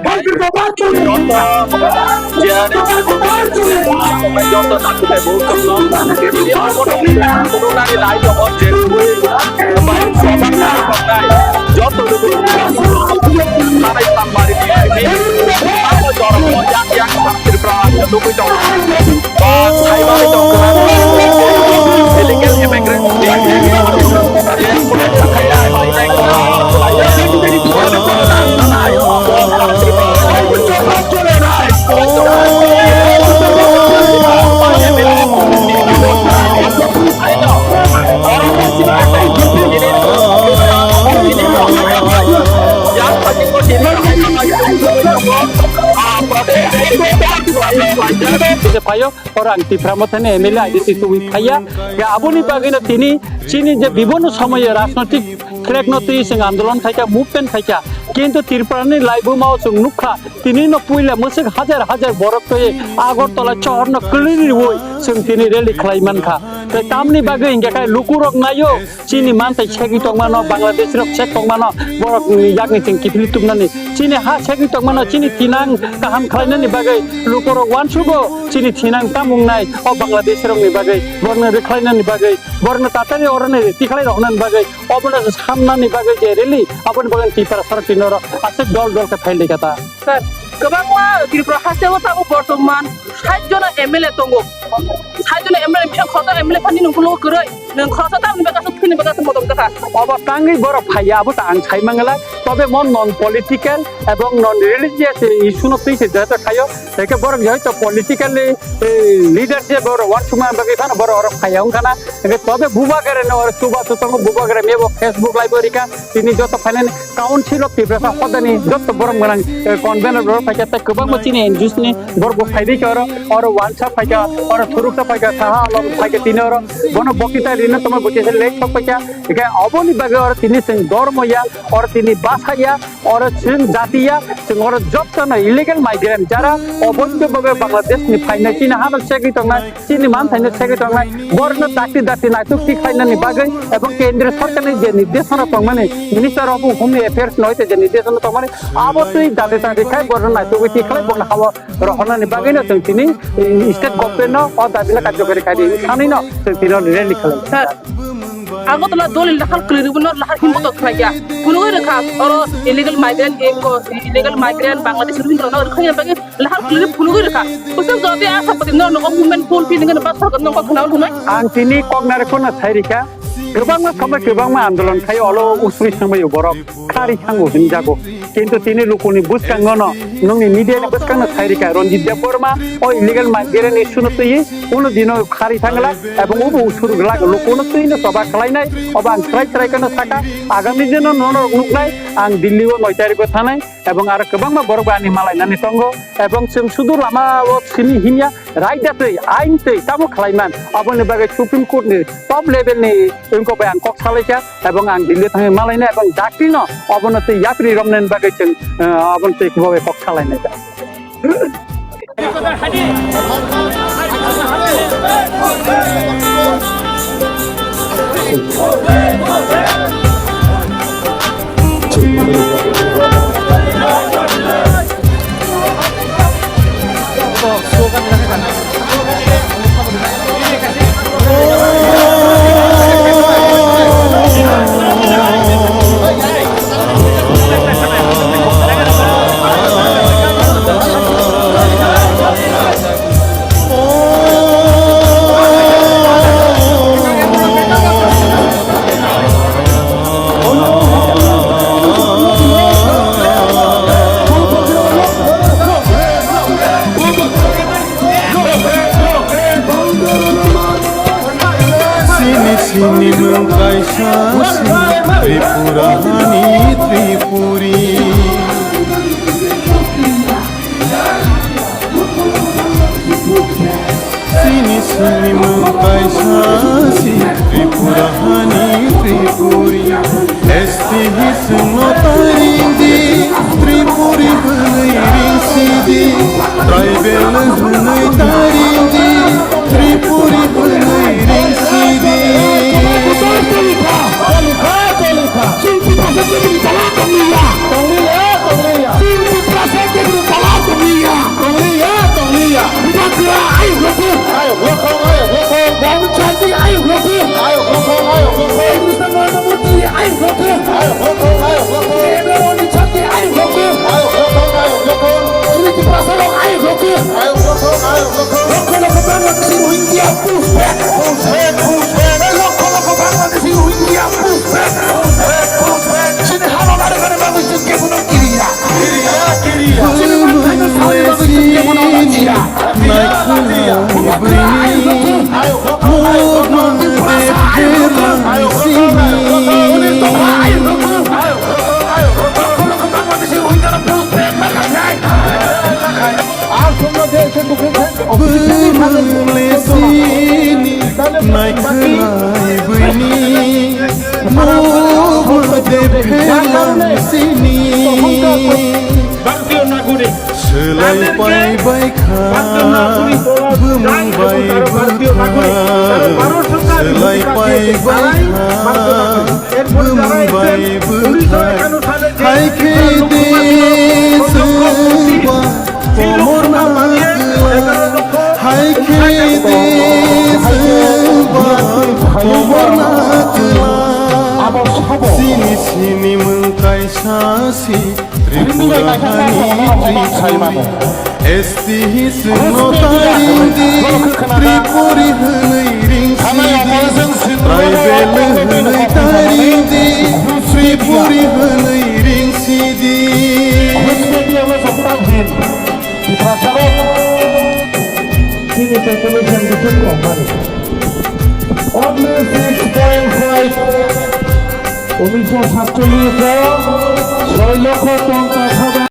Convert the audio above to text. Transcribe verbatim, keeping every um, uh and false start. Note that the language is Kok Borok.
Joto, joto, joto, joto, joto, Payo, orang Tipra Mothani M L A I D C tubui phaiya. Ya, aboni bagwino tini chini je bibonno somoyo rajnotik flag no twi chwng andolon khaikha, movement khaikha. Kintu Tripura ni laibuma o chwng nukha, tini no puila mwswk hajar hajar borok twi Agartala sohor no kwlwi riwi chwng tini rally khlai mankha. Tei tamni bagwi hingkhe kai lukurok naio, chini manthai segwi tongmano, Bangladesh rok sek tongmano, borok ni yakni chwng kiphilwi tubnani. Chini ha segwi tongmano, chini thinang kaham khlainani bagwi lukurok uansugo, chini thinang tamung nai o Bangladesh rokni bagwi, borokno rwkhlainani bagwi, borokno tatari oroni tikhlai roknani bagwi, obono samnani bagwi je rally, aboni bagwi Tipra Sarok Tripura aswk dol dol khe phailai kha ta. Sir, kwbangma Tripura hasteo tabuk bortoman sait jona M L A tongo. Sait jona M L A, bisi khoroksa M L A phani nungkulugo kwrwi. Nwng khoroksa tamni bagwi aswk thwini bagwi aswk modom jakha. Obo tangwi borok phaiya, abo ta ang sai mangala. Tobe mo non political ebong non religious issue no twi se jeta khayo. Teke borok jai to politically, eh, leader se borok wansukma bagwi phano borok orok phaiya wngkhana. Teke tobe bubagare no oro chuba chutongo bubagare mebo Facebook live rika. Tini joto phainani Council of Tiprasa hodani joto borok gwnang, eh, convener borok phaikha tei kwbangma chini N G Os ni borok bo phaidi khe oro, oro wansa phaikha, oro thuruksa phaikha, saha alom phaikha tini oro bono bokita rina tongma bokisa late sok phaikha. Hingkhe oboni bagwi oro tini chwng dormo ya, oro tini basa ya, oro chwng jati ya, chwng oro jotono illegal migrant jara oboido bhabe Bangladesh ni phainai chini hano segwi tongnai. Chini manthaino segwi tongnai, borokno dakti dakti naisuk thik khlainani bagwi ebong kendriya sorkarni je nirdeshona tongmani, Minister of Home Affairs no hoite je nirdeshona tongmani, abo twi dakti dakti khai borokno naisugwi thik khlai borokno hao rohornani bagwino chwng tini, eh, state government no o dabi no karjokari khaidi hinwi sanwino chwng tini rally khlai. Sir, Agartala dol lahar kwlwi rwgwino lahar himbo tok khlaiya. Phunugwi rwkha oro illegal migrant, illegal migrant Bangladesh rwgwino rwkha bagwi Lahar kwlwi phunugwi rwkha. Bwswk jodi asha pati norokno o movement fulfill wngkha ba sorkar nokha khwna hwnwi. Ang tini kok narwkno sai rikha. Kwbangma sambai kwbangma andolon khai olo usui sambai borok khari thango hinjago. Kintu tini lukuni bwskango no nungni media ni bwskango sai rikha. Ranjit Debbarma o illegal migrant issue no twi uno dino khari thangla ebong ubo usur glak lukuno twino soba khlainai obo ang try try kano saka agami dino norok nuknai ang Delhi o noi tariko thanai. Ebong aro kwbangma borok bai ani malainani tongo. Ebong chwng sudu lama o simi hinya, raida twi, ain twi tamo khlaiman. Aboni bagwi Supreme Court ni top level ni wngkok bai ang kok salaikha. Ebong ang Delhi thangwi malaina ebong daktino obono twi yapri romnani bagwi chwng, eh, obono twi kibo bai kok salainai. Sini sini mung kaisa si Tripura hani Tripuri. Sini sini mung kaisa si Tripura hani Tripuri. S T hi chwngno taringdi, Tripuri hwnwi ringsidi. Tribal hwnwi taringdi, Tripuri hwnwi ringsidi. Chini Tiprasa chini chala tongliya. Tongliya, tongliya. Chini Tiprasa chini Bwmwng le sini naikhlai bwini, buma de phelang sini. Swlai pai bai kha bwmwng bai bwkha, swlai pai bai kha bwmwng bai bwkha. Hai khe de swngba komorna kwla, hai khe de swngba komorna kwla. Sini sini mwng kaisa si Tripura hani Tripuri. S T hi swngno ta ring di, Tripuri hwnwi ring si di, tribal hwnwi ta ring di, Tripuri hwnwi ring si di. Chini population khe kok mani. Only six point five. Unisho satchollish o soi lokho ponchas hajar.